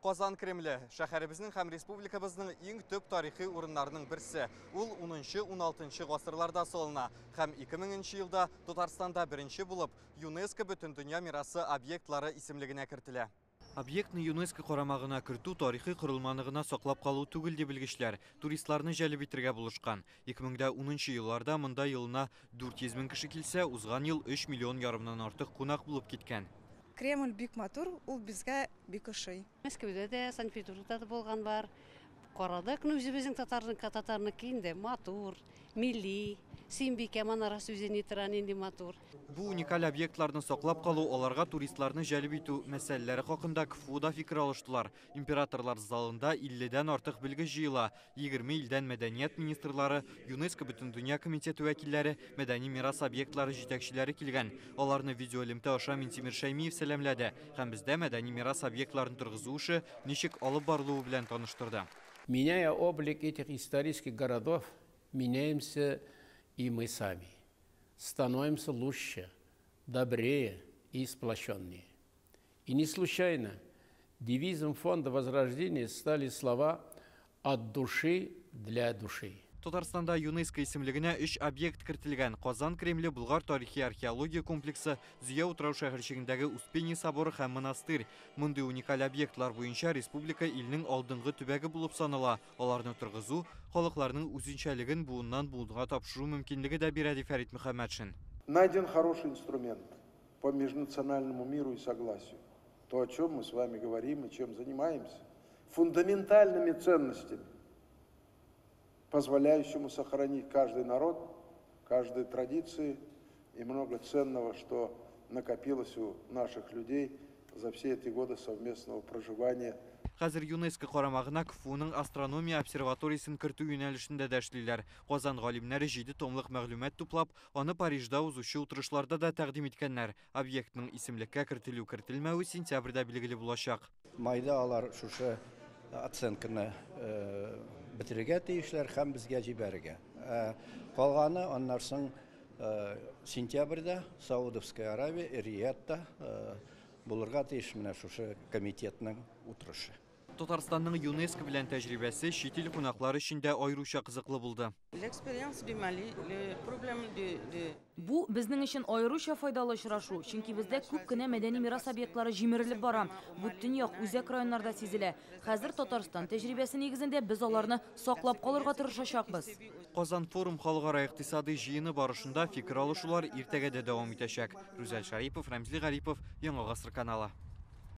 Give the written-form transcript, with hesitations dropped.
Казан Кремле шәһәребезнең һәм республикабызның иң төп тарихи урыннарының берсе. Ул 10-16 гасырларда салына һәм 2000 елда Татарстанда беренче булып ЮНЕСКО Бөтендөнья мирасы объектлары исемлегенә кертелә. Объектны ЮНЕСКО карамагына кертү тарихи корылманы гына саклап калу түгел, ди белгечләр. Туристларны җәлеп итәргә булышкан. 2010 елларда монда елына 400 мең кеше килсә, узган ел 3 миллион ярымнан артык кунак булып киткән. Кремль бик матур, ул безгә бик ошый. Мәскәүдә дә, Санкт-Петербургта да булган бар. Карадык, ну үзебезнең татарныкы инде матур, милли. Сөембикә манарасы үзе ни тора, нинди матур. Бу уникаль объектларны саклап калу, аларга туристларны җәлеп итү мәсьәләләре хакында КФУда фикер алыштылар. Императорлар залында 50дән артык белгеч җыела. 20 илдән мәдәният министрлары, ЮНЕСКО Бөтендөнья комитеты вәкилләре, мәдәни мирас объектлары җитәкчеләре килгән. Аларны видеоэлемтә аша Минтимер Шәймиев сәламләде һәм бездә мәдәни мирас объектларын торгызу эше ничек алып барылуы белән таныштырды. Меняя облик этих исторических городов, меняемся и мы сами. Становимся лучше, добрее и сплоченнее. И не случайно девизом фонда Возрождения стали слова «от души для души». Татарстанда ЮНЕСКО исемлегенә 3 объект кертелгән. Казан Кремле, Болгар тарихи археология комплексы, Зөя утрау шәһәрчегендәге Успение соборы һәм монастырь. Мондый уникаль объектлар буенча республика илнең алдынгы төбәге булып санала. Аларны торгызу халыкларның үзенчәлеген буыннан буынга тапшыру мөмкинлеге дә бирә, ди Фәрит Мөхәммәтшин. Найден хороший инструмент по межнациональному миру и согласию. То, о чем мы с вами говорим и чем занимаемся. Фундаментальными ценностями, позволяющему сохранить каждый народ, каждые традиции и много ценного, что накопилось у наших людей за все эти годы совместного проживания. Хәзер ЮНЕСКО карамагына КФУның астрономия обсерваториясен кертү юнәлешендә дә эшлиләр. Казан галимнәре 7 томлык мәгълүмат туплап, аны Парижда узучы утырышларда да тәкъдим иткәннәр. Объектның исемлеккә кертелү кертелмәве сентябрьдә билгеле булачак. Майда алар шушы оценканы бетерергә тиешләр һәм безгә җибәрергә. Калганы аннан соң сентябрьдә Саудовская Аравия, Риядта булырга тиеш менә шушы комитетның утырышы. Татарстанның ЮНЕСКО белән тәҗрибәсе чит ил кунаклары өчен дә аеруча кызыклы булды. Бу безнең өчен аеруча файдалы очрашу, чөнки бездә күп кенә мәдәни мирас объектлары җимерелеп бара. Бу төньяк үзәк районнарда сизелә. Хәзер Татарстан тәҗрибәсе нигезендә без аларны саклап калырга тырышачакбыз. Казан форум халыкара икътисади җыены барышында фикер алышулар иртәгә дә дәвам итәчәк. Рүзәл Шарипов, Рәмзли Гарипов, Яңа Гасыр каналы.